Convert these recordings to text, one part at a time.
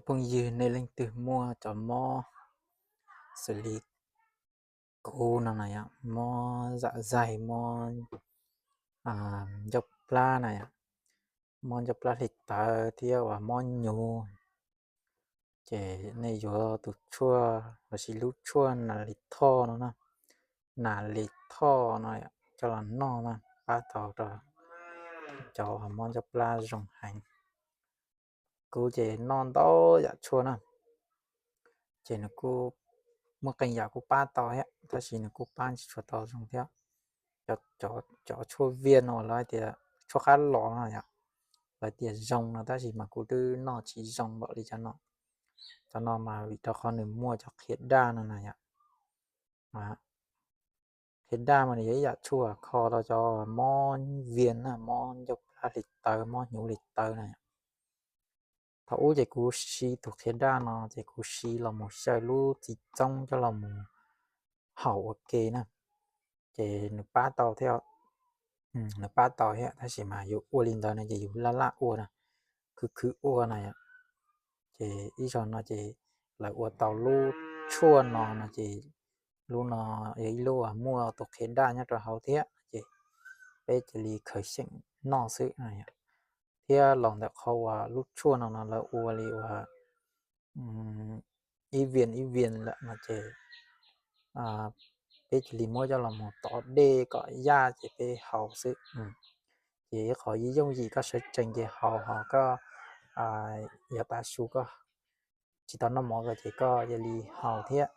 Phooj ywg, nej leej twg muaj cov mob xws li kuv no na yom, mob zam zaig, mob ncauj plab na yom, mob ncauj plab hli tawv thiab uas mob nyuv, ces nej yuav tus tshuaj lossis lub tshuaj nas li thoj no na, nas li thoj no coj los noj na, pab tau rau cov mob ncauj plab zoo heev. Kuv ces noj ntau yam tshuaj na, ces nws kuj muaj qee yam kuj pab tau thiab, tab sis nws kuj pab tsis tshua tau zoo thiab. Cov tshuaj viaj no lawv hais tias tshuaj qab los no yom, lawv tias zoo no tab sis mas kuv twb noj tsis zoo npaum li cov no. Cov no mas vim rau qhov nws muaj cov qhiav daj no na yom. Qhiav daj mas nws yog ib yam tshuaj kho rau cov mob vias na, mob ncauj plab hli tawv, mob hnyuv hli tawv na. Thaum ub ces kuv siv tus qhiav daj no ces kuv siv los mus xyaw lub txiv txoob coj los mus haus ua ke na, ces nws pab tau thiab. Nws pab tau thiab tab sis mas yus ua li ntawd no ces yus laj laj ua na, khwv khwv ua na. Ces ib zaug no ces lawv ua tau lub tshuaj no no ces lub no yog ib lub uas muaj tus qhiav daj nyob rau hauv thiab no ces peb cia li khaws xyeem noj xwb no. Thiab los ntawm qhov uas lub tshuaj no no lawv ua li uas ib vias ib vias lawm no ces peb cia li muab coj los mus tov dej kom yaj ces peb haus xwb. Ces ib qhov yooj yim, koj sawv tsees ces haus, ho koj yav tav su koj tsis tau noj mov ko ces koj cia li haus thiab.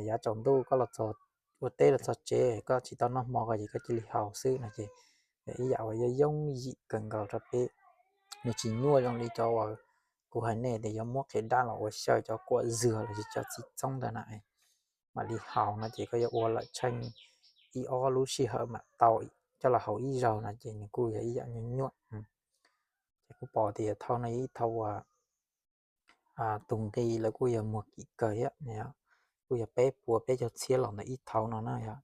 Yav tsaus ntuj koj los txog, ua teb los txog tsev koj tsis tau noj hmo ko ces koj cia li haus xwb no ces ib yam uas yooj yooj yim kawg nkaus rau peb. Nws tsis nyuaj zoo li cov uas kuv hais nej tias yuav muab qhiav daj los ua xyaw cov kuam zws lossis cov txiv txoob ntawd na, mam li haus no ces koj yuav ua lawm tsheej ib ob lub sij hawm mam tau coj los haus ib zaug no ces nws kuj yog ib yam nyuaj nyuaj. Ces kuj pom tias thaum no yog ib thaum uas tus nqi lawv kuj yog muag kim kawg thiab, kuj yog peb puas peb caug txhiab los ntawm ib thaum no na yom.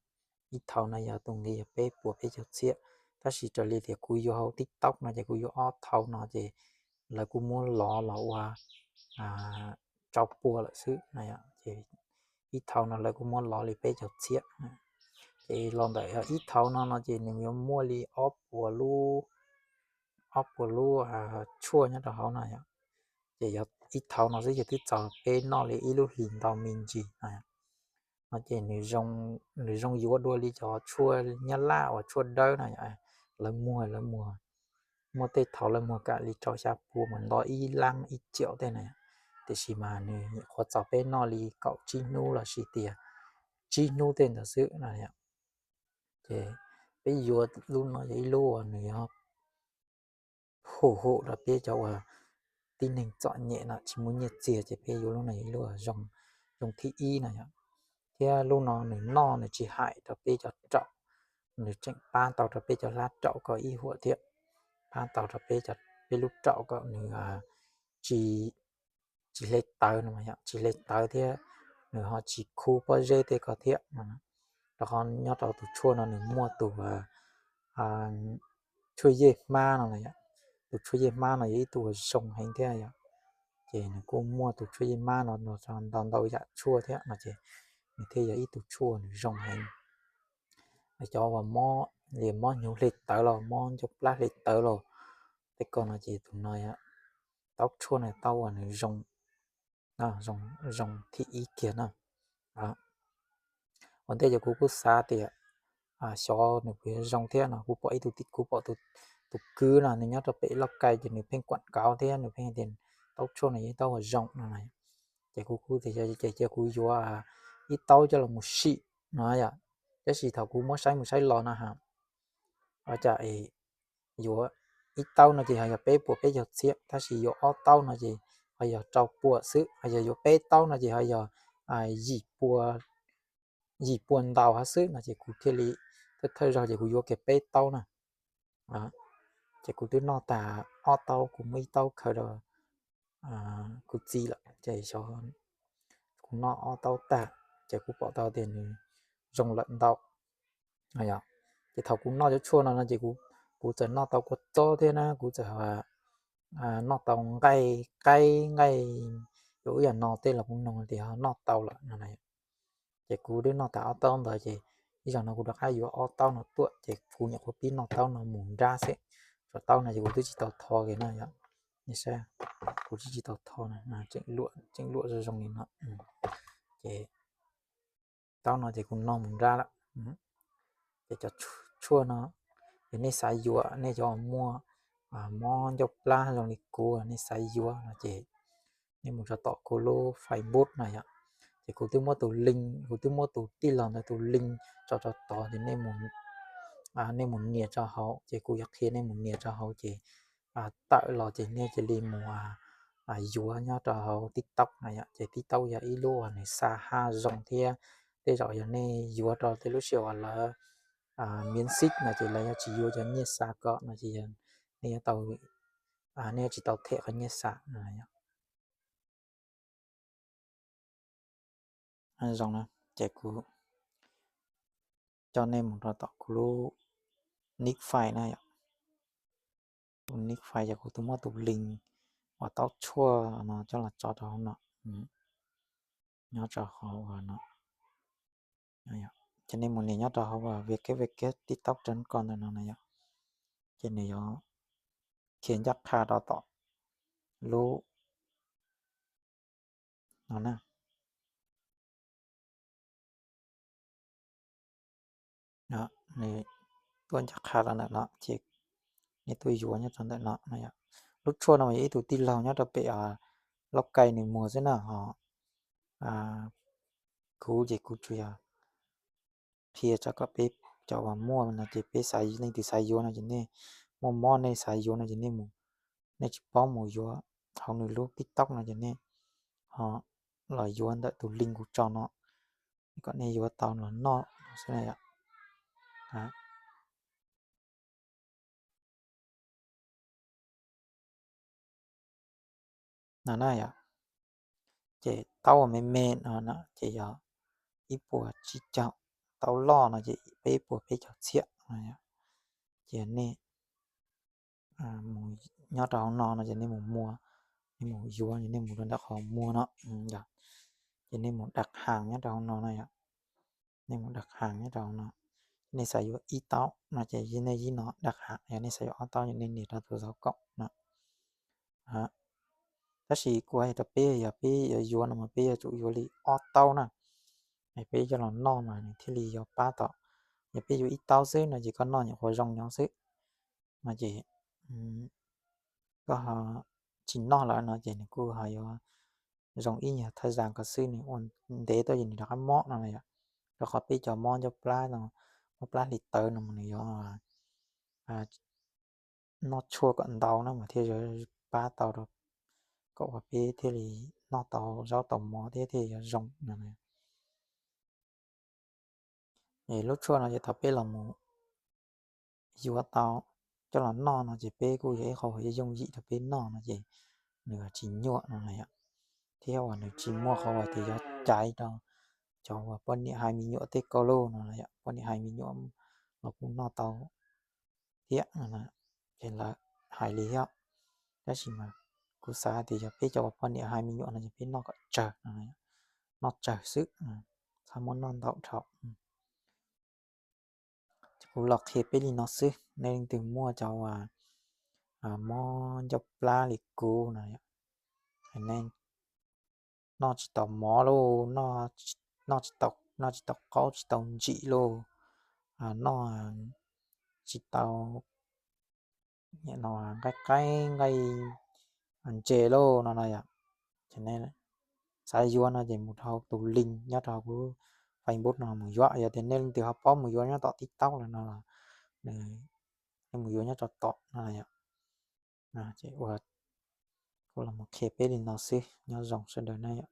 Ib thaum no yog tus nqi yog peb puas peb caug txhiab, tab sis raws li tias kuv yuav hauv TikTok no ces kuv yuav ob thaum no ces lawv kuj muab lov los ua rau pua lawm xwb na yom. Ces ib thaum no lawv kuj muab lov li peb caug txhiab. Ces los ntawm ib thaum no no ces nws yuav muaj li ob puas lub, ob puas lub tshuaj nyob rau hauv no yom. Ces yog ib thaum no xwb ces twb txaus peb noj li ib lub hlis ntau me ntsis no. No ces nws zoo yuav dua li cov tshuaj nyab laj uas tshuaj dawb no, lawv muag, lawv muag, muaj tej thaum lawv muag kam li rau xya pua mus nto ib lab ib ciam tej na. Tiam sis mas nws nyuam qhuav txaus peb noj li kaum tsib hnub lossis tias tsib hnub tej ntawd xwb no. Ces peb yuav lub no yog ib lub uas nws yog hum hum rau peb cov uas tib neeg txom nyem no tsis muaj nyiaj txiag ces peb yuav lub no yog ib lub zoo thib ib no yom. Thiab lub no nws noj nws tsis hais rau peb cov raum, nws tseem pab tau rau peb cov hlab raum kom ib huam thiab, pab tau rau peb, peb lub raum kom nws tsis, tsis hle tawv no, tsis hle tawv thiab nws ho tsis khu pob zeb tej ko thiab no. Rau qhov nyob rau tus tshuaj no nws muaj tus tshuaj yej hmab no, tus tshuaj yej hmab no yog ib tug zoo heev thiab yom. Ces nws kuj muaj tus tshuaj yej hmab no ntau ntau yam tshuaj thiab no ces nws thiaj yog ib tug tshuaj nws zoo heev. Cov uas mob li mob hnyuv hle tawv los mob ncauj plab hle tawv los tej ko no ces tus no, taub tshuaj no taub uas nws zoo, zoo thib ib kiag na. Ua ntej ces kuv kuj xav tias xyov nws puas yuav zoo thiab no, kuv pom ib tug, kuv pom tus kwv no nws nyob rau pem Lauj Kai ces nws pheej kuam kauv thiab nws pheej tias taub tshuaj no yog ib taub uas zoo no. Ces kuv kuj tias ces cia kuv yuav ib taub coj los mus sim no yom. Tab sis thaum kuv muab saib mus saib los no ha, cas yuav ib taub no ces ho yog peb puas peb caug txhiab, tab sis yuav ob taub no ces ho yog rau puas xwb, ho yog yuav peb taub no ces ho yog yim pua, yim pua ntau hab xwb no ces kuv thiaj li, thawj thawj zaug ces kuv yuav kiag peb taub na. Ces kuv twb noj tag ob taub, kuv muab ib taub khaws rau kuv txiv lawm ces xyov, kuv noj ob taub tag ces kuv pom tau tias nws zoo lawm ntau. Ces thaum kuv noj cov tshuaj no no ces kuv txawm noj tau kua txob thiab na, kuv txawm noj tau nqaij qaib nqaij, yuav ub yam no tej los kuv noog tias ho noj tau lawm no na. Ces kuv twb noj tas ob taub ntawd ces ib zaug no kuv rov qab yuav ob taub no tuaj ces kuv nyuam qhuav pib noj taub no mus nrab xwb. Tsov taub no ces kuv twb tsis tau tho kiag no yom. Kuv twb tsis tau tho, tseem luam zoo zoo li no. Ces taub no ces kuv noj mus nrab lawm. Ces cov tshuaj no, yog nej xav yuav, nej cov muaj mob ncauj plab zoo li kuv, nej xav yuav no ces nej mus rau tom kuv lub Facebook no yom. Ces kuv twb muab tus link, kuv twb muab tus tij laug ntawd tus link tso rau tod ces nej mus nias rau hauv, ces kuv yuav qhia nej mus nias rau hauv ces tawm los ces nej cia li mus yuav nyob rau hauv TikTok na yom. Ces TikTok yog ib lub uas nws xa haj zoo thiab. Tej zaum yog nej yuav rau tej lub sij hawm uas lawv miễn dịch no ces lawv yuav tsis yuav cov nyiaj xa kom no ces nej yuav tau, nej yuav tsis tau them qhov nyiaj xa no. Zoo na, ces kuv coj nej mus rau tom kuv lub nick Face na yom. Kuv nick Face ces kuv twb muab tus link uas taub tshuaj no coj los tso rau hauv no, nyob rau hauv no. Ces nej mus nias nyob rau hauv www tiktok chấm com ntawm no na yom. Ces nws yuav khiav ncaj qha rau tom lub no na. Nws tuaj ncaj qha rau ntawm no ces nej tuaj yuav nyob rau ntawm no na yom. Lub tshuaj no mas yog ib tug tij laug nyob rau pem Lauj Kai nws muag xwb na ho. Kuv ces kuv tsuas yog qhia tso kom peb cov uas muaj no ces peb xav, leej twg xav yuav no ces nej muaj mob nej xav yuav no ces nej mus, nej tsis paub mus yuav hauv nws lub TikTok no ces nej ho los yuav ntawm tus link kuv tso no kom nej yuav tau los noj xwb na yom. No na yom, ces taub uas me me no ces yog ib puas tsib caug, taub loj no ces peb puas peb caug txhiab no. Ces nej mus nyob rau hauv no no ces nej mus muag, nej mus yuav, nej mus rau ntawm qhov muag no, ces nej mus đặt hàng nyob rau hauv no no yom. Nej mus đặt hàng nyob rau hauv no, nej xav yuav ib taub no ces nej yim no đặt hàng, yog nej xav yuav ob taub ces nej nias rau tus zaub kaum no. Tab sis kuv hais rau peb, yog peb yuav yuav no mas peb yuav tsum yuav li ob taub na, es peb coj los noj mas nws thiaj li yuav pab tau. Yog peb yuav ib taub xwb no ces koj noj nyuam qhuav zoo nyob xwb no ces koj tsis noj lawm no ces nws kuj ho yuav zoo ib nyuag thawj zas ko xwb, nws ua ntev tuaj ces nws rov qab mob no na yom. Rau qhov peb cov mob ncauj plab no, mob plab hli tawv no mas nws yuav noj tshuaj kom ntau no mas thiaj yuav pab tau rau kom uas peb thiaj li noj tau zaub tau mov thiab thiaj yuav zoo no. Es lub tshuaj no ces thaum peb los mus yuav tau coj los noj no ces peb kuj yog ib qho uas yooj yim rau peb noj no ces nws tsis nyuaj no na yom. Thiab uas nws tsis muaj qhov uas tias yuav caiv rau cov uas poj niam hais me nyuam tej ko lauj no na yom, poj niam hais me nyuam los kuj noj tau thiab no, ces lawv hais li thiab. Tab sis mas kuv xav tias yog peb cov uas poj niam hais me nyuam no ces peb noj kom tsawg no, noj tsawg xwb, txhob muab noj ntau dhau. Ces kuv los qhia peb li no xwb, nej leej twg muaj cov uas mob ncauj plab li kuv no, nej noj tsis tau mov lauj, noj tsis tau qaub tsis tau ntsim lauj, noj tsis tau nqaij qaib nqaij ntses lauj no no yom. Ces nej xav yuav no ces mus rau hauv tus link nyob rau hauv kuv Facebook no mus yuav. Yog tias nej leej twg ho paub mus yuav nyob tom TikTok lawm no los nej mus yuav nyob rau tom no yom. Ces ua kuv los mus qhia peb li no xwb, nyob zoo sawv daws na yom.